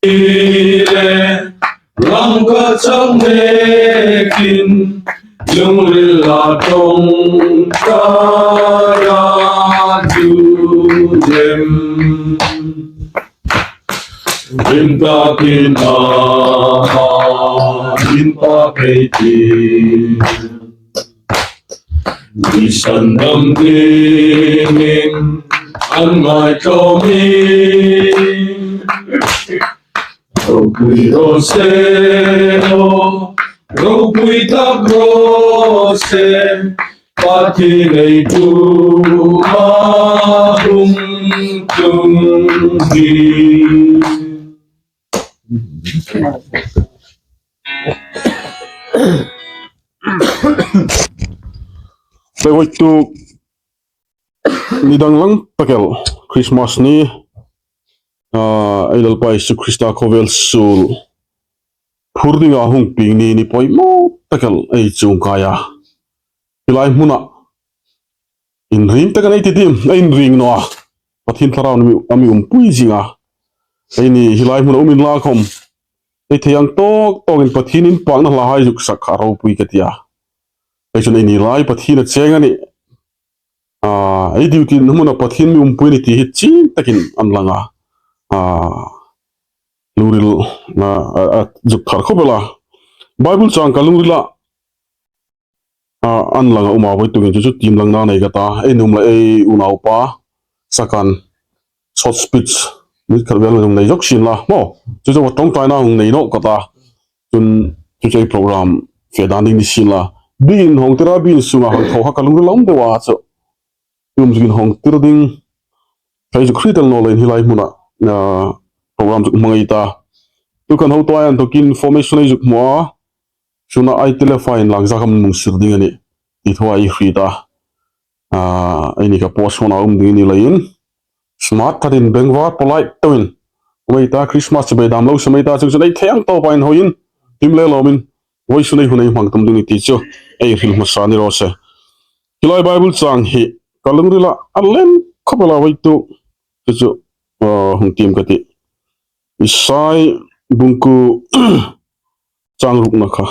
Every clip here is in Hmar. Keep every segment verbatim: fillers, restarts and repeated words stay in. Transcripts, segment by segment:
le, ram ka chang nekin, lungrila ṭawngṭaia tu lem. Rimtakin a, rimtak ei ti. Mi sandam dingin an ngaitlawm hi. Ropui raw se, ropui tak raw se, Pathien ei tuma hung tlung hi. Vawituk ni danglam tak el, Christmas ni, ah, ei Lalpa Isu Krista khawvel suol phur dinga hung pieng ni, ni poimaw tak el ei chuong kai a. Hi lai hmuna inring takin ei ti dim, ei inring naw a. Pathien Thlarau a mi, a mi umpui zing a. Eini hi lai hmuna um inla khom, ei thei ang tawk tawkin Pathien inpakna hlahai zuk sak kha ropui ka ti a. Ei chun eini lai Pathien a cheng a nih. Ah, ei duty hmuna Pathien mi umpui ni ti hi chieng takin an lang a. Ah, lungril, ah, ah, ah, zuk thar khawp el a. Bible chang ka lungrila, ah, an lang a um a, vawituk hin chu chu tiem langna nei ka ta. Ei nuom le ei unaupa, Sakan, short speech, minute khat vel hung nei zawk sien la. Maw, chu chu a ṭawngṭaina hung nei nawk ka ta. Chun chu chu ei program fe dan ding ni sien la. Bikin hawng tir a, bikin sunga hang thaw kha ka lungrila um deu a chu. Tum zuk inhawng tir ding. Kei zuk hriet el naw leiin hi lai hmuna, ah, program zuk hmang ei ta. Tu kan hotuhai inthawkin information ei zuk hmu a. Suna ei telephone line zak am hung sir ding a nih ti thu ei hriet a. Ah, eini ka postpone a um ding ni leiin. Smart thatin bengvar polite tawin. Um ei ta, Christmas chu beidam lo sawm ei ta, chuong chun ei thei ang tawpa inhawiin. Tiem le lawmin. Vawisun ei hun ei hmang tum ding ni ti chu ei hril hmasa ni raw se. Hi lai Bible chang hi ka lungrila a lien khawp el a, vawituk chu chu, ah, hung tiem ka tih. Isai bung kuo chang rukna kha.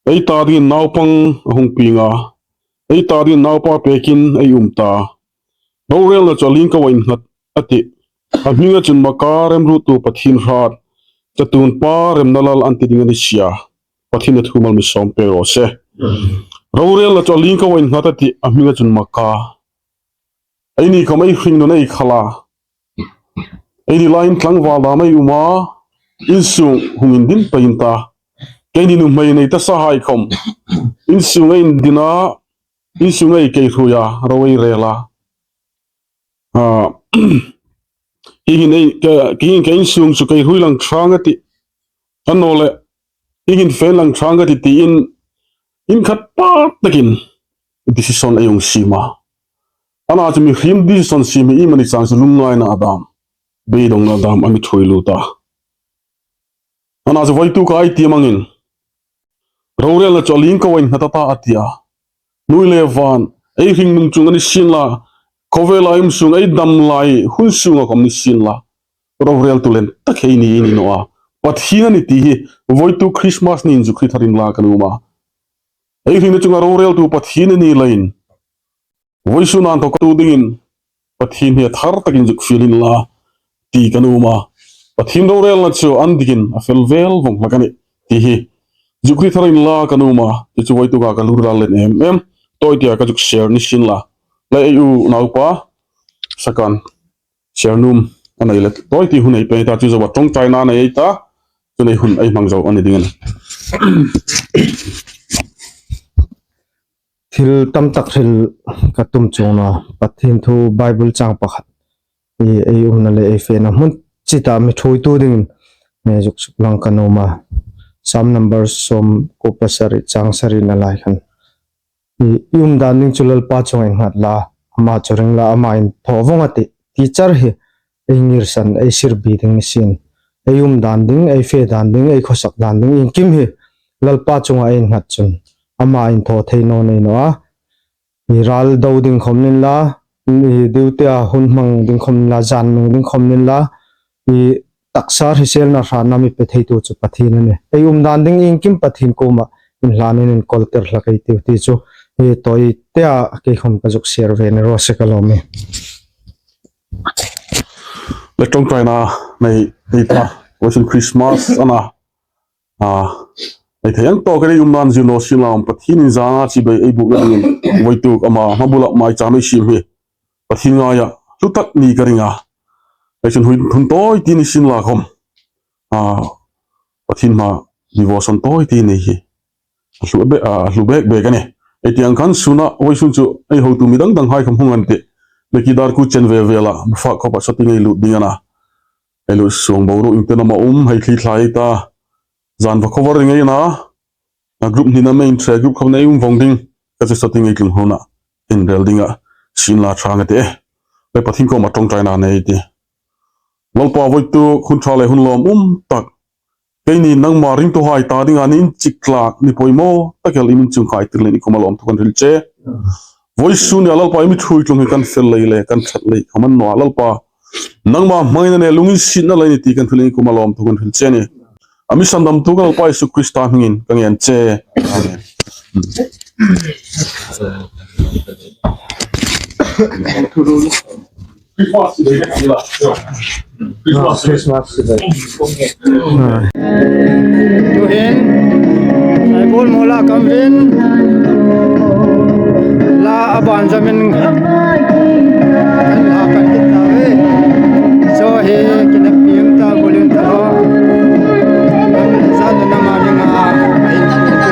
Ei ta dingin naupang a hung pieng a. Ei ta dingin naupa pekin ei um ta. Rorelna chu a liengkoa innghat a tih. A hminga chun Maka, remruottu Pathien hrat. Chatuon pa, remna lal an ti ding a ni si a. Pathienin a thu mal mi sawm pek raw se. Rorelna chu a liengkoa innghat a tih. A hminga chun Maka. Eini khom ei hringnun ei khal a. Eini lai hin tlangval dam ei um a. Insung hung indin pei in ta. Keini nuhmei nei ta sahai khom. Insung ei indin a. Insung ei kei hruoi a. Ro ei rel a. Ah, hi hin ei, ka, hi hin ka insung chu kei hruoi lang ṭhang a tih. Annawleh, hi hin fe lang ṭhang a tih tiin, inkhat pâk takin decision ei hung siem a. Ana chu mihriem decision siem hi iemani chang chu lungngaina a dam, beidongna a dam a mi ṭhuoi lut a. Ana chu vawituk ei tiem angin, rorelna chu a liengkoa innghat a ta a ti a. Hnuoi le van, ei hringnun chunga ni sien la, khawvela ei um sung ei dam lai hun sunga khom ni sien la, roreltu lien tak ei ni, ei ni naw a. Pathien a ni ti hi, vawituk Christmas niin zuk hriet tharin la ka nuom a. Ei hringna chunga roreltu Pathien a ni leiin, vawisuna inthawka tu dingin, Pathien hi a thar takin zuk fiel inla, ti ka nuom a. Pathien rorelna chu an dikin a fel vel vawng hlak a nih ti hi zuk hriet tharin la ka nuom a, ti chu vawituk a ka lungrila a lien em em. Tawi tia ka zuk share ni sien la. Le ei unaupa, Sakan, share nuom a nei le tawi ti hun ei pei ta, chu zoa ṭawngṭaina nei ei ta, chu nei hun ei hmang zo a ni ding a nih. Thil tam tak hril ka tum chuong naw a, Pathien thu Bible chang pakhat. Ei, ei umna le ei fena hmun chita mi ṭhuoitu dingin, eh, zuk suklang ka nuom a. Psalm number sawmkuo pasari chang sarina lai khan. Ei, ei um dan ding chu Lalpa chunga innghat la, ama chu ring la, ama inthaw vawng a tih. Ti char hi, ei ngirsan, ei sir bi ding ni sien. Ei um dan ding, ei fe dan ding, ei khawsak dan ding, iengkim hi Lalpa chunga ei innghat chun ama inthaw thei naw ni naw a. Ei ral do ding khom ni inla, ei duty-a hun hmang ding khom ni inla, zan nung ding khom ni inla, ei taksa hriselna hranna mi pe theitu chu Pathien a nih. Ei umdan ding iengkim Pathien kuoma inhlanin inkawl tir hlak ei tiu ti chu hi tawi tea kei khawm ka zuk share ve ni raw se ka lawm e. Le ṭawngṭaina nei ei ta, vawisun Christmas a na. A, ei thei ang tawk kha ei umdan zir naw sien la, Pathien inzana chibai ei bukna dingin voituk ama hma bula maicham ei siem hi Pathien ngaia hlu tak ni ka ring a. Ei chun hun, hun tawi ti ni sien la khawm, a, Pathien hma devotion tawi ti nei hi a hlu be, a, a hlu bek bek a nih. Ei ti ang khan suna vawisun chu ei hotu mi dang dang hai khawm hung an tih. Le ki dar ku chen ve ve la, bu fa khawpa sawti ngei lut ding a na. Ei lut suong boruok ieng tin am a um, hei thli thlai ta. Zan va cover ngei na, a group hnina main tre group khawm nei um vong ding, ka chu sawti ngei tlung hona inrel dinga sien la ṭha nga te. Le Pathien kuoma ṭawngṭaina nei ti. Lalpa voituk hun ṭha le hun lawmum tak, keini nangma ringtuhai ta dinga ni inchik tlak, ni poimaw tak el i min chungkai tir leiin i kuoma lawmthu kan hril che. Vawisun nia Lalpa, i mi ṭhuoi tlung hi kan fel lei le kan ṭhat lei khawm a ni naw a Lalpa, nangma hmangna le lunginsietna lei ni ti kan hril leiin i kuoma lawmthu kan hril che a nih. A mi sandamtu kan Lalpa Isu Krista hmingin ka ngen che. Amen. Christmas today. Tuhin, Saikul Mula Kamvin, la a ban zamin, kan la kan kit ta ve. So he, kinep pieng ta, bulin ta ho. Kan sa na ma ni ma, ai ta ta.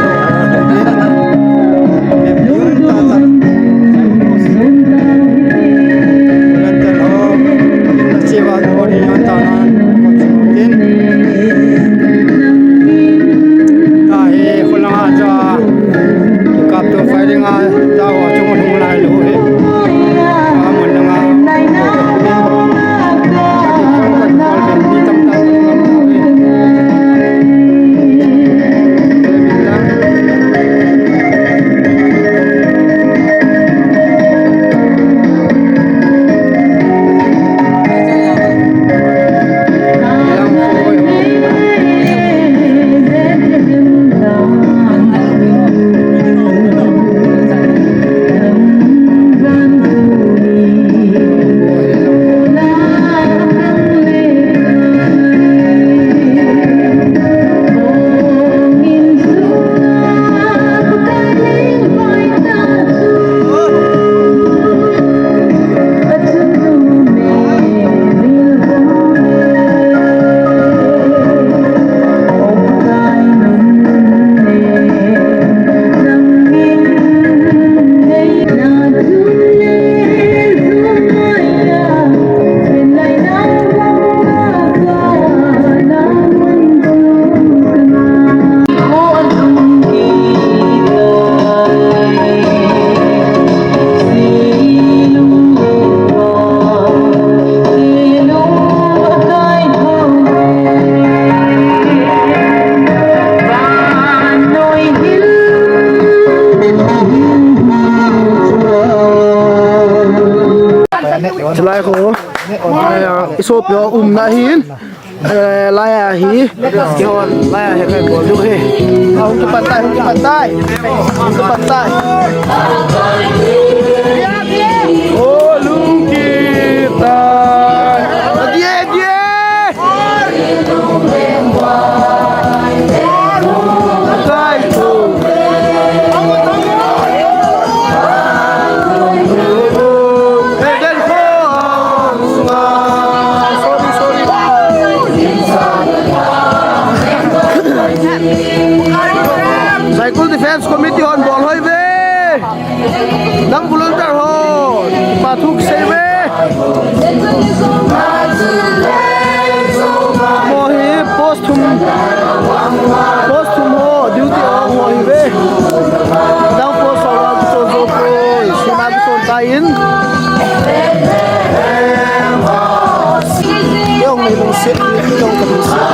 Chulai ko, eh, i sawpio umna hin, eh, laia hi, kihon, laia hi kai bol du hi. Hung ki patai, hung ki patai, hung ki patai. Oh, lungki tai. Adie, adie. Saikul Defense Committee hon bol hoi ve. Nang volunteer ho, pa thuk sei ve. Mo hi post thum, post thum ho, duty ho mo hi ve. Nang post ho, so zo ko, sina ko tai in. Yong ni lungsiet, yong ka lungsiet.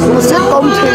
Lungsiet kom thei.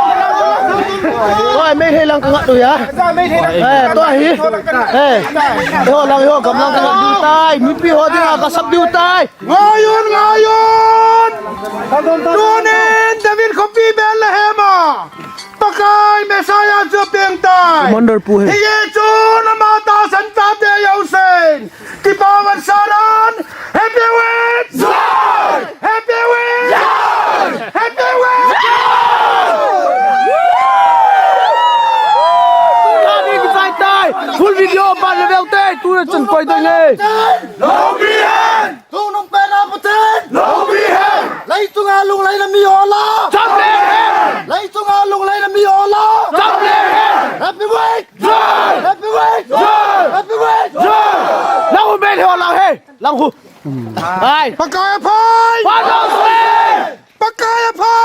Oi, Meitei lang ka ngat deu a. Eh, tua hi. Eh, ho lang, ho gam lang ka ngat deu tai. Mipi ho dinga ka sap deu tai. Ngai un, ngai un. Tunin David khawpi Bethlehem-a Pakai Messiah chu a pieng tai. Commander pu hi. Hi chu ama ta san ta te yo sen. Tipa man saran. Happy week. Happy week. Happy week. Kami ki sai tai. Full video ban le vel te. Tu le chen koi ding e. Lo bi hen. Tungnung pena Pathen! Lo bi hen! Leitunga lungleina mi aw la! Cham le hen! Leitunga lungleina mi aw la! Cham le hen! Happy week! Jai! Happy week! Jai! Happy week! Jai! Lang hu Meitei ho lang he! Lang hu! Hai! Pakai a phai! Pakai a phai! Pakai a phai!